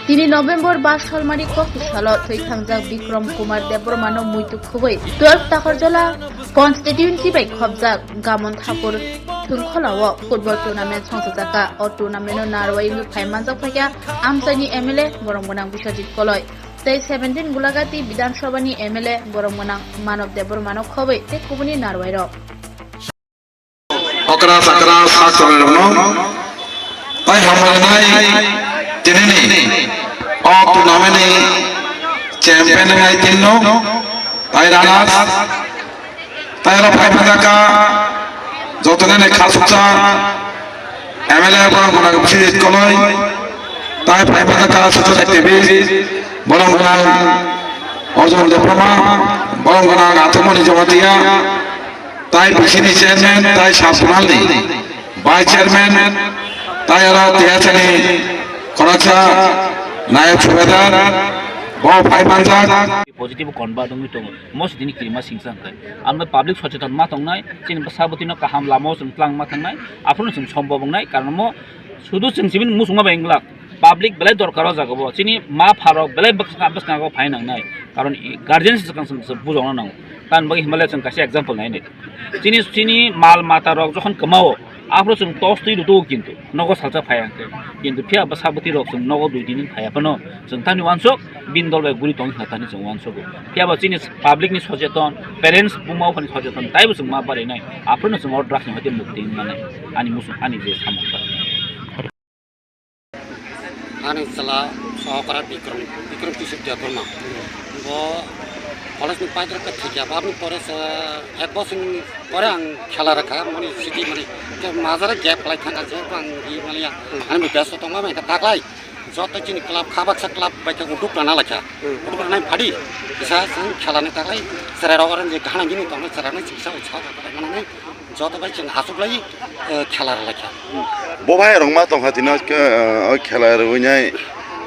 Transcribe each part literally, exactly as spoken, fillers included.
Tini November bas salmani kokti salo thwi thangjak Bikram Kumar Debbarmano muitu khubui twelve Takarjala constituency bai khobjak Gamon Thakur thwngkholao football tournament songsajak kha. O tournament-o narwai wngwi phai manjak phaikha Amchaini M L A borom gwnang Biswajit Koloi tei seventeen Gulagati Bidhan Sabhani M L A borom gwnang Manob Debbarmano khobui tei kubuni narwairok. Okra sakra sak tongnai rokno tai hambai nai tinini o tournament ni champion nai tinno tai runners tai aro phai phai jaka jotoni ni khasuksa M L A borok gwnang Biswajit Koloi tai phai phai jaka social activist borok gwnang Arjun Debbarma borok gwnang Athumani Jamatia. Tai bisini chairman, tai sub zonal ni vice chairman, tai aro tiyasani khoroksa nayok subedar, bo phai manjak. Positive convert wngwi tongo. Mo sitini kirima singsa hwnkhe. Amno public socheton ma tongnai, chini bwsa bwtwino kaham lamao chwng twlang ma thangnai, aphuru chwng sombob wngnai, karon mo sudu chwng sibini muchungma bai wngwlak. Public belai dorkar o jaga bo. Chini ma pharok belai bwskango phai nangnai. Karon i guardian se swkang swkang se bujokna nango. Tamni bagwi hinmale chwng kaisa example nai nai. Chini, chini mal mata rok jokhon kwmao, aphuru chwng tos twi rwtwi kintu nogo salsa phai ang khe. Kintu phiya bwsa bwtwi rok chwng nogo dui din phai phano chwng tamni uansuk bini dol bai guri tong kha tamni chwng uansugo. Phiya bo chini public ni socheton, parents buma buphani socheton taibo chwng ma barinai. Aphuru no chwng o drugs ni hoite mukti wngmani ani muchung ani je samung kha. Ani chwla Sahakara Bikram, Bikram Kishore Debbarma. Bo college ni paidar khe thikya, babni pore se ek bosor ni pore ang khela rakha, mani sidi mani ke majara gap khlai thangkha je ang ri mani ya. Ani bo besto tongma mai kha taklai. Joto chini club kha baksa club bai khe uduk rana lakha. Uduk rana phadi. Kisa sang khela ni taklai. Serai rok orange khana gini tongna serai ni siksa utsaho kha manani. Joto bai chwng aswk lai, eh, khela rwlai kha. Bo hai rok ma tong kha tino, eh, o khela rwinai,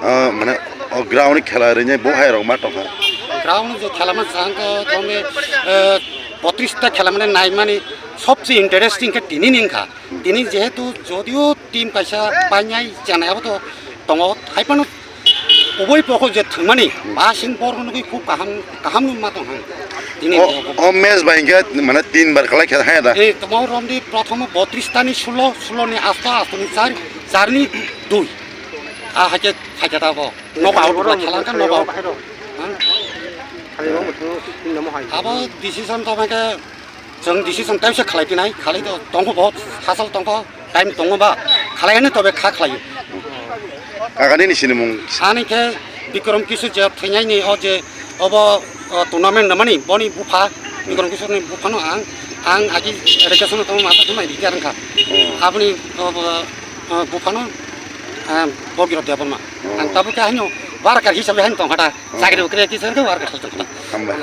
eh, mane o ground ni khela rwinai bo hai rok ma tong kha. Ground ni je khela ma chang kha tongni, eh, botris ta khela mane nai mani sobse interesting khe tini ni wngkha. Tini jehetu jodio team kaisa painai chanai abo to tongo, hai phano kubui pokol je thwngmani, hmm, ba sing borok nugui khub kaham, kaham nung ma tong hang. Tini o, o match bai hingke mane tin bar khlai khe hai da. Ei, tamo romdi prothom botris tani sulo, sulo ni asto, asto ni char, char ni dui. A haike, haike ta bo. Knock out ba khala ka knock out. Hmm? Abo decision to hingke Chwng decision time se khlai pinai, khalai do tongkho bo, hasal tongkho, time tongo ba, khalai ani tobe kha khlai. Kaka nini sinimung? Ani khe Bikram Kishore je thwinai ni o je obo, o, tournament namani boni bupha, Bikram Kishore ni bupha no ang, ang agi education tong ma ta mai ri ang kha. Aboni, o, o, o, bupha no, ah, Bogirok Debbarma. Ang tabuk khe haino worker hisabe haino tong kha ta. Chakri ukre kisa khe worker tong kha ta. Hambai.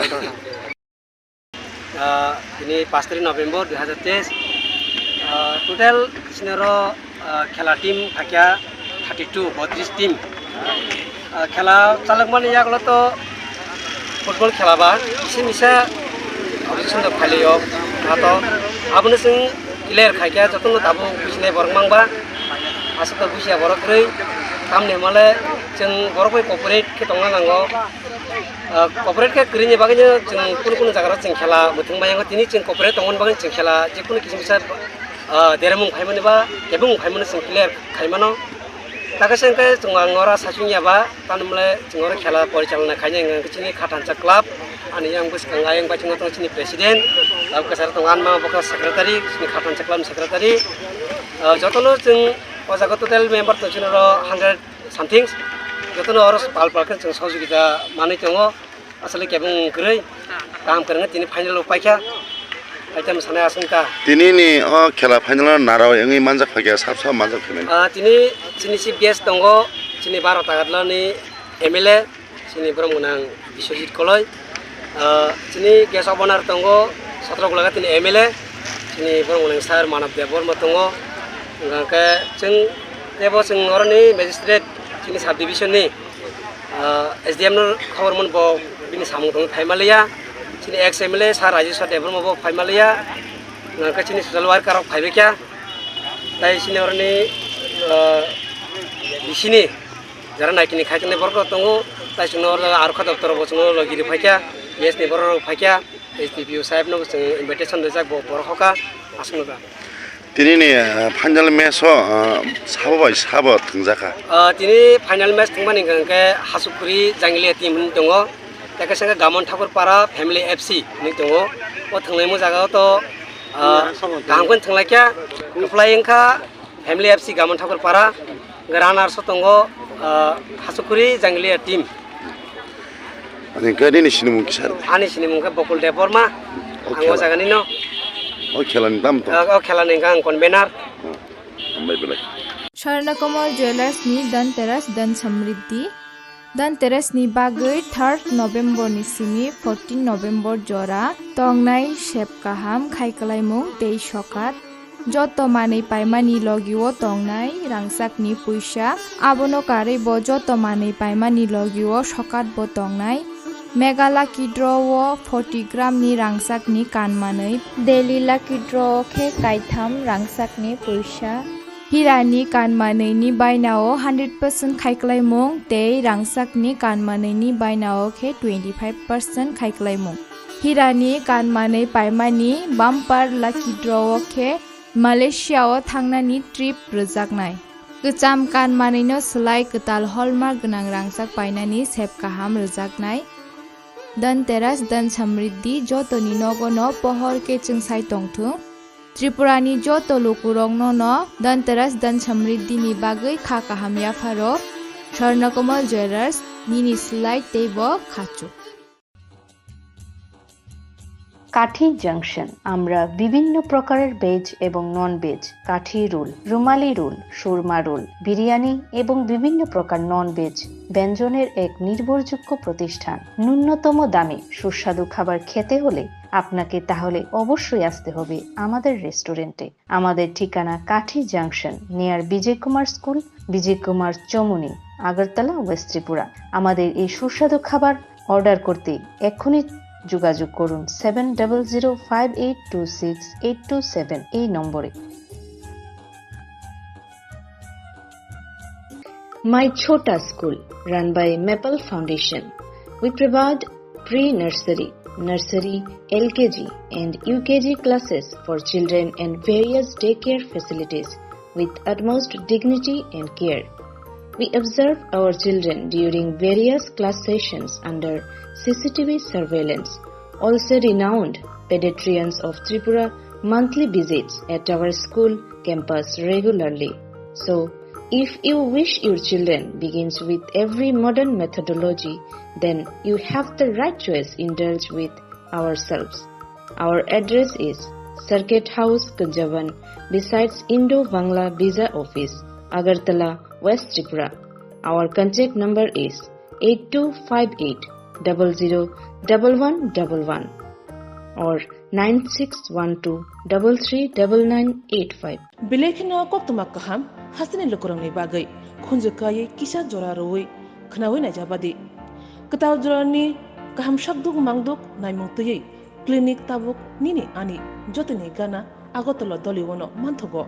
Ah, tini pash tarik November dui hazar teis. Ah, total sinero, ah, khela team thakya thirty two, botris team. Ah, khela chalokmani yagulo to football khela ba, kisa misa competition rok phailio, hato abono chwng clear khaikha, jotono tabuk businai borok mangba, aswk to busia borok kwrwi, tamni hwnmale chwng borok bai cooperate khe tongna nango. Ah, cooperate khe kwrwini bagwino chwng kunu kunu jagarao chwng khela mwthwng maya wngkha. Tini chwng cooperate tongmani bagwi chwng khela jekunu kisa misa, ah, deremung phaimani ba kebengmung phaimani chwng clear khaimano. Takhe se hwnkhe chwng ang ora sachung ya ba, tamni hwnle chwng oro khela porichalona khainai hwnkhe chini Khathansa club, ani yang bwskang ayang bai chwngno tongo chini president, abo kwcharo tongo ani mama bokha secretary, chini Khathansa club ni secretary. Ah, jotono chwng o jaga total member tong chini oro hundred something, jotono oro pal pal khe chwng sahojogita manwi tongo, aswk kebeng kwrwi, kaham kwrwngwi tini final o paikha, paikha mwsana aswk wngkha. Tini ni o khela final o narwai wngwi manjak phaikha, sab sab manjak phaimani. Ah, tini chini chief guest tongo, chini Bharat Agartala ni M L A, chini borok mwnang Biswajit Koloi. Ah, chini guest of honor tongo, Satro Gulaga tini M L A, chini borok mwnang sir Manav Debbarma tongo. Hwnkhe chwng teibo chwng oroni magistrate chini sub division ni, ah, S D M no khobor mon bo bini samung tong phaima liya. Chini ex M L A sir Rajeshwar Debbarma bo phaima liya. Hwnkhe chini social worker rok phaibai kha. Tai chini oroni, ah, D C ni Jara naikini khaiknai borok rok tongo, tai chwngno oro arokha doptor bo chwngno logi rw phaikha, yes ni borok rok phaikha, S D P O saheb no chwng invitation rijak bo borok hoka aswkno da. Tini ni, ah, final match o, ah, sabo bai sabo thwngjakha. Ah, tini final match thwngmani hwnkha hwnkhe Hasukuri Janglia team hinwi tongo, tei kaisa khe Gamon Thakur Para Family F C hinwi tongo. O thwngnaimo jaga o to, ah, kaham khe thwnglaikha, kwplai wngkha. Family F C Gamon Thakur Para, runners o tongo, ah, Hasukuri Janglia team. Ani khe nini sinimung kisa rw de. Ani sinimung khe Bokul Debbarma, o ang o khela, jagani no. O khela ni tam to. Ah, o khela ni ang convener. Hmm. Hambai belai. Swarnakomal Jewellers ni Dhanteras Dhan Samriddhi. Dhanteras ni bagwi third November ni simi fourteen November jora tongnai sep kaham khai kwlaimung tei sokat. Joto manwi paimani logio tongnai rangchakni puisa, abono karwi bo joto manwi paimani logio sokat bo tongnai. Mega Lucky Draw o forty gram ni rangchakni kan manwi, Daily Lucky Draw o khe kaitham rangchakni puisa. Hirani kan manwini bainao hundred percent khaiklaimung tei rangchakni kan manwini bainao khe twenty five percent khaiklaimung. Hirani kan manwi paimani bumper lucky draw o khe Malaysia o thangnani trip rwjaknai. Kwcham kan manwino swlai kwtal hallmark gwnang rangchak painani sep kaham rwjaknai. Dhanteras Dhan Samriddhi jotoni nogono pohor khe chwngsai tongthung. Tripurani joto lukurokno no Dhanteras Dhan Samriddhi ni bagwi kha kaham yapharo. Swarnakomal Jewellers, nini swlai teibo khachuk. কাঠি জাংশন। আমরা বিভিন্ন প্রকারের ভেজ এবং non veg, কাঠি রোল, রুমালি রোল, সুরমা রোল, বিরিয়ানি এবং বিভিন্ন প্রকার non veg ব্যঞ্জনের এক নির্ভরযোগ্য প্রতিষ্ঠান। ন্যূনতম দামে সুস্বাদু খাবার খেতে হলে আপনাকে তাহলে অবশ্যই আসতে হবে আমাদের রেস্টুরেন্টে। আমাদের ঠিকানা Kathi junction, near Bijoy Kumar school, Bijoy Kumar Chowmuhani, Agartala, west Tripura. আমাদের এই সুস্বাদু খাবার অর্ডার করতে এক্ষুনি যোগাযোগ করুন seven double zero five eight two six eight two seven এই নম্বরে। My Chhota School, run by Maple Foundation. We provide pre-nursery, nursery, L K G and U K G classes for children and various daycare facilities with utmost dignity and care. We observe our children during various class sessions under C C T V surveillance. Also renowned pediatricians of Tripura monthly visits at our school campus regularly. So, if you wish your children begins with every modern methodology, then you have the right choice. Indulge with ourselves. Our address is Circuit House, Kunjaban, besides Indo-Bangla Visa Office, Agartala, West Tripura. Our contact number is eight two five eight double zero double one double one or nine six one two double three double nine eight five. Belai kheno koktwma kaham hasteni lukurokni bagwi khunju kaiwi kisa jora rwui khwnaui naijabadi. Kwtal jorani kaham sakduk mangduk naimung twiwi clinic tabuk nini ani jotoni gana Agartala doliono manthogo.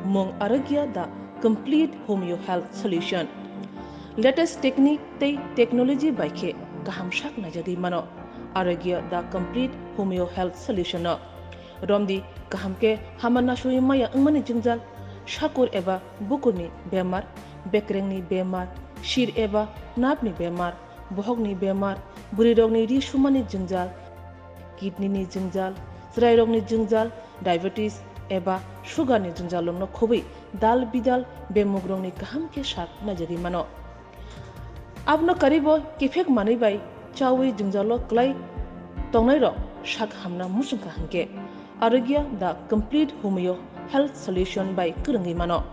Mung Arogya the complete homeo health solution. Latest technique tei technology bai khe kaham sak naijagwi mano. Arogya the complete homeo health solution no. Romdi kaham khe hama nasui maya wngmani jwngjal, sakur eba bukurni bemar, bekrengni bemar, sir eba napni bemar, bohokni bemar, bwrwirokni ri sumani jwngjal, kidney ni jwngjal, chwrairokni jwngjal, diabetes eba sugar ni jwngjalrokno khobwi dal bidal bemugrokni kaham khe sak naijagwi mano. Abono karwibo kiphek manwi bai chaui jwngjalo kwlai tongnairok sak hamna muchungkha hinkhe Arogya the complete homeo health solution bai kwrwngwi mano.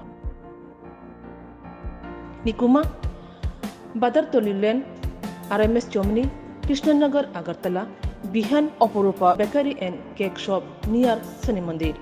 Nikuma, Badartoli Lane, R M S Chomni, Krishnanagar, Agartala, Bihan, Oporupa Bakery and Cake Shop near Shani Mandir.